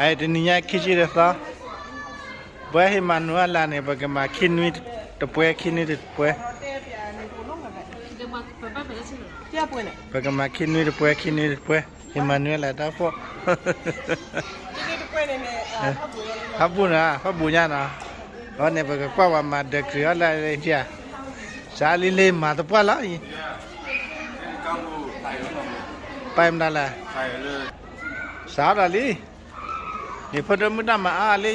အတနံၤညါခံဆံတသီ, ပှၤဟ့ၣ်မၤနုၤအလၢ်န့ၣ် ပကမၤခံနွံတပှဲၤ ခံနွံတပှဲၤ, ပကမၤခံနွံတပှဲၤ ခံနွံတပှဲၤ ဟ့ၣ်မၤနုၤအလၢ်တၢ်ဖိ, ဟးပူၤနၤ ဟးပူၤညါနီၤ, အဝဲန့ၣ် ပကကွၢ်ဝဲမၤဒၢးခရံာ်အီၤလၢအံၤ, စးလံလံမၤသပှၢ်လီၤအံၤ, ပာ်မတၤလဲၣ် စးထီၣ်လံ, ယဖိဒိၣ်မုၣ်တၢ်မၤအါလံ,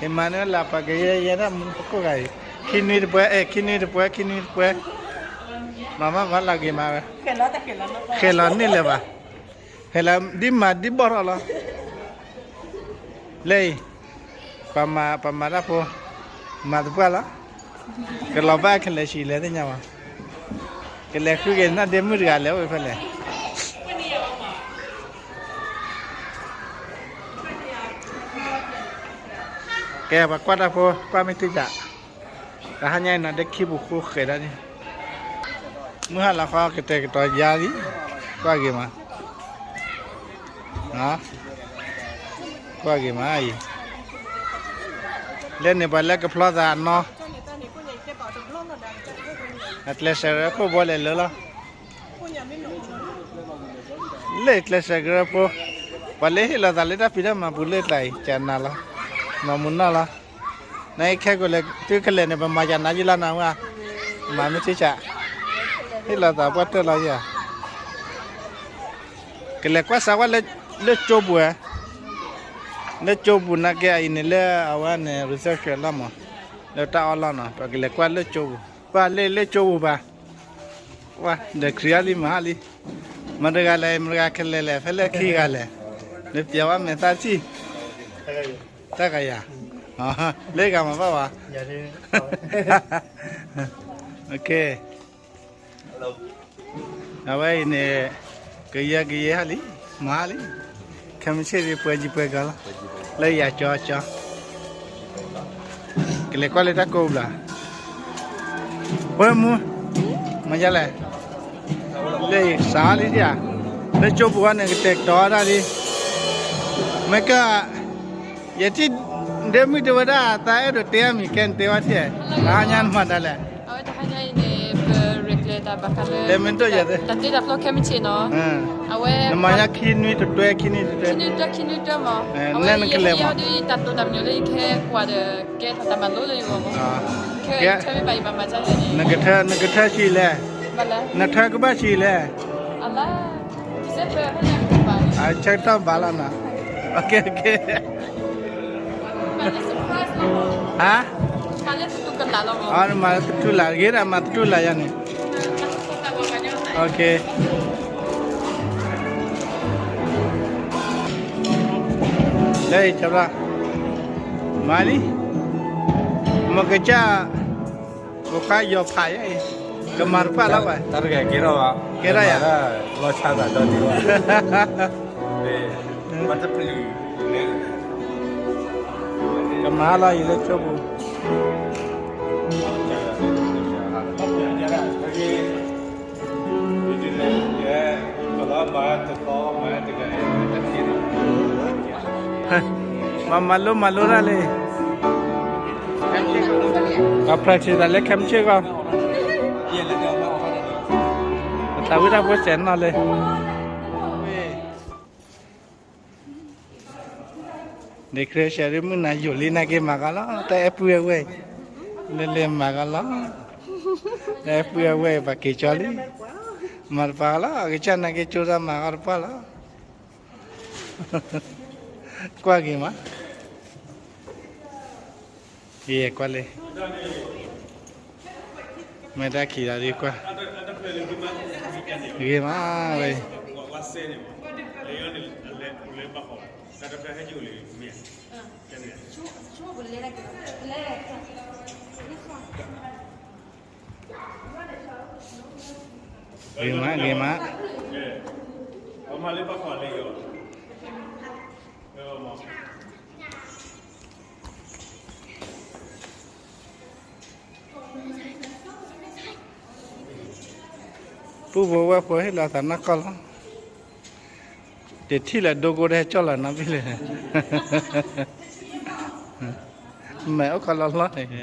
ယမၤန့ၢ်လၢပှၤကယဲယဲဒၣ်မူခိၣ်ဂၤအံၤ, ခံနွံတပှဲၤ အဲ ခံနွံတပှဲၤ ခံနွံတပှဲၤ, မၤမၤမၤလၢဂ့ၤမးဝဲ, ဃဲၤလီၤန့ၢ်လၢၤဘၣ်, ဟဲလၢဒ်မၤဒ်ဘီၣ်ထီၣ်လီၤ, လၢအံၤ, ပှၤမၤတၢ်ဖိ, မၤသပှၢ်လီၤ, ကလီၤဘၣ်ကလဲၤဆံးလဲၣ်သ့ၣ်ညါဘၣ်, ကလဲၤဃုက့ၤနီၢ်ဒ့မုၣ်တဂၤလဲၤအိၣ်ဖဲလဲၣ် ကဲ ပှၤကွၢ်တၢ်ဖိ ကွၢ်မ့ၢ်ထံၣ်စး, တဟါညါအံၤနီၤ ဒဲခံပူၤဃိဃဲၤဒၣ်န့ၣ်, မုၢ်ဟါလီၤဃီကတဲာ်ကတီၤယါလံ, ကွၢ်ဂ့ၤမး, ကွၢ်ဂ့ၤမးအံၤ, လၢန့ၣ်ပှၤလၢကဖျီသးအနီၢ်, အကျဲးစၢးရၢခိၣ်ဘီလဲၤလၢလီၤ လၢကျဲးစၢးကရၢဖိ, ပှၤလၢဟ့ၣ်လီၤသးလၢတၢ်ဖံးတၢ်မၤပူၤလၢကျါအံၤ ကနၤလီၤ, မၤမူနီၢ်လီၤ, နခဲကိာ်လဲၣ် သုကလဲၤန့ၣ် ပမၤကနၤယံလီၤနၤမး, မၤမ့ၢ်ထံၣ်ဆး, ဟ့ၣ်လီၤသးပှၢ်တၢၢ်လီၤယၤ, ကလဲၤကွၢ်စးကွၢ်လၢကၠိပူၤဧါ, လၢကၠိပူၤနာ်က့အံၤန့ၣ်လၢအဝဲန့ၣ် reception လီၤမး, လၢတၢ်အီၣ်လီၢ်နီၤ ပကလဲၤကွၢ်လၢကၠိပူၤ, ကွၢ်လၢလၢကၠိပူၤဘၣ် ဝဲ ဒီးခရံာ်အါလံမၤဟါလံ, မတၤတဂၤလဲၣ် မတၤတဂၤကလဲၤလဲၣ် ဖဲလၢခံဂၤလဲၣ်, လၢပျဲဝဲမဲာ်သၣ်ထံၣ်, တၢ်ဂၤယၤ, လၢဂၤမၤဘၣ်ဝဲ, အဝဲအံၤန့ၣ် ကယဲကယဲဟါလံ, မၤဟါလံ, ခဲမုၢ်ဆ့ၣ်ဒ်ပှဲၤကံပှဲၤကီလီၤ, လၢယၤကၠီကၠီ ကလဲၤကွၢ်လၢတၢ်ကိးဘျီ, ပှဲမူ, မၤယလဲၣ်, လၢစးလံဒၣ်, လၢကၠိပူၤဝဲန့ၣ် ကတဲာ်ကတီၤတၢ်လံ, မ့ၢ်က ယထံၣ် ဒဲမုၣ်တဲဝဲဒၣ် သးအဲၣ်ဒိးတဲအမံၤကဲနတဲဝဲထံၣ်, တဟါညါနမၤတၢ်လဲၣ်, အဝဲတဟါညါအံၤန့ၣ် ပရဲၣ်ကျဲၤတၢ်ဘၣ်ဃးလၢ တဲမ့ၢ်တၢ်ယၤ, တၢ်တ့တၢ်ဖျီခဲမုၢ်ဆ့ၣ်နီၤ, အဝဲ နမၤညါခံနွံတတွဲ ခံနွံတတွဲ, ခံနွံတတွဲ ခံနွံတတွဲမး, အဝဲယဲဒၣ်ဒ်တၢ်တိာ်တၢ်ပညိၣ်လၢယခဲကွၢ်ဒီး ကဲထီၣ်တၢ်မၤလိလၢယဂီၢ်မး, ခဲအံၤထၢမ့ၢ်ဘၣ်ယဘၣ်မၤဒ်လဲၣ်န့ၣ်, နကထၢ နကထၢဆံးလဲၣ်, နထၢကဘၣ်ဆံးလဲၣ်, အဆၢကတီၢ်ဘၣ်လီၤနီၤ, ဟါ, နမၤသတူၢ်လၢ်ဂ့ၤဒၣ် မၤသတူၢ်လၢ်ယၤန့ၣ်, လၢ မၤလံ, မ့ၢ်ကစၢ် ပခွါယီၤဖးယဲအံၤ, ကမၤတပှၢ်လီၤဘၣ်, တၢ်တဂၤကဲထီၣ်ဘၣ်, ကဲထီၣ်ယၤ, လီၤဆါသးဒီဒံးဘၣ်, ကမၤလီၤအံၤလၢကၠိပူၤ မၤမၤလိမၤလိတၢ်လံ, ပှၤ practice တၢ်လၢခဲမုၢ်ဆ့ၣ်ဂီၢ်, ပသးဝံၣ်တၢ်ဖိစဲးနီၢ်လံ. ဒ်ခရံာ်စဲးဒ်မုၢ်နၤယိာ်လံနာ်က့မၤကီလီၤ, တၢ်အဲၣ်ပုၢ်အဲၣ်ဝဲၢ်, လဲၤလဲၤမၤကီလီၤ, တၢ်အဲၣ်ပုၢ်အဲၣ်ဝဲၢ် ပှၤက့ၤကၠီလံ, မၤတပှၢ်လီၤ, အကစၢ်နာ်က့ကၠိတၢ်မၤကီတပှၢ်လီၤ. ကွၢ်က့ၤမး, ယကွၢ်လံ, မ့ၢ်တၢ်ခံးလီၤဒ်ကွၢ်, ဂ့ၤမးဝဲ, ဂ့ၤမး ဂ့ၤမး. ပုၢ်ဖိဝဲၢ်ဖိဟ့ၣ်လီၤသးနီၢ်ကီၢ်လီၤ. တထံၣ်လၢဒိကိတဟဲကၠီၣ်လီၤနီတဘ့ၣ်လၢၤ, မဲာ်အိၣ်ခီလီၤလီၤ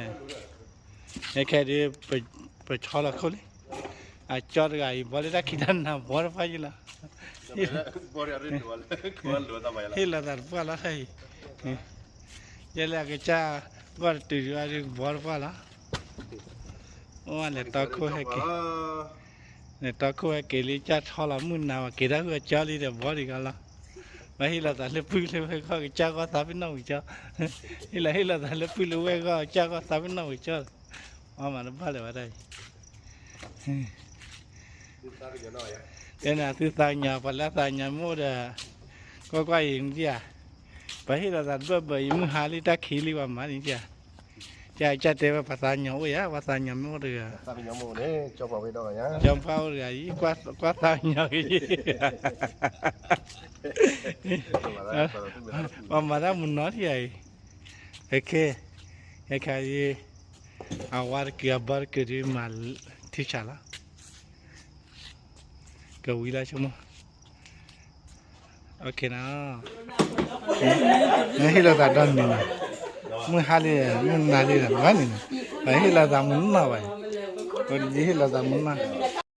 န့ၣ်, ခဲဒုး ပဆီလီၤခိၣ်လံ, အကၠီတဂၤအံၤ ဘီလၢတၢ်ခံးတၢ်နၤဘီတဖၣ်ယံလီၤ, ဟ့ၣ်လီၤသးတပှၢ်လီၤတၢ်အံၤ, ယဲလၢအကစၢ်ဂီၢ်တတုၤဒံးဘၣ်ဒုးကဘီတပှၢ်လီၤ, အိၣ်လဲၤတီခိၣ်ဟဲက့ၤ လဲၤတီခိၣ်ဟဲက့ၤလံ ကၢ်ထီလီၤမုၢ်နၤဝဲ က့ၤတၢ်ဟုၣ်အကၠီလံဒီးဘီဒံးကီလီၤ, ဘၣ်ဟ့ၣ်လီၤသးလၢပုၢ်လၢဝဲၢ်ဂီၢ်ကစၢ်ဂီၢ်သးပ့ၤနီၣ်ဝံၤကၠီ, ဟ့ၣ်လီၤဟ့ၣ်လီၤသးလၢပုၢ်လၢဝဲၢ်ဂီၢ်ကစၢ်ဂီၢ်သးပ့ၤနီၣ်ဝံၤကၠီ, အီမးတဘၣ်လၢၤဝဲဒၣ်အံၤ, တဲန့ၣ်သုသးကညီၤ ပှၤလၢသးကညီၤမ့ၢ်အိၣ်ဒီး ကွၢ်ကွၢ်အံၤနဒံဧါ, ပှၤဟ့ၣ်လီၤသးတဘၢၣ်ဘၢၣ်အံၤ မုၢ်ဟါလံတၢ်ခံးလံပှၤမၤန့ၣ်ဧါ, ကကၢ်တဲဝဲပှၤသးကညီၤအိၣ်ယါ ပှၤသးကညီၤမ့ၢ်အိၣ်တဂၤ, ကၠီပှၢ်အိၣ်တဂၤအံၤ ကွၢ်သးကညီၤက့ၤ ပှၤမၤတၢ်မုာ်နီၤထံဧါအံၤ, ခဲခဲအံၤ အဝါတကုာ်အဘီတကုာ်ဒုးမၤ ထံဆးလီၤ, ကဝံၤလီၤဆိကမိၣ်, နဟ့ၣ်လီၤသးဒီနံၤနီၤ, မုၢ်ဟါလံ မုၢ်နၤလံဒီး မၤန့ၣ်နီၤ, ပဟ့ၣ်လီၤသးမုၢ်နီၢ်ဘၣ်, ပဟ့ၣ်လီၤသးမုၢ်နီၢ်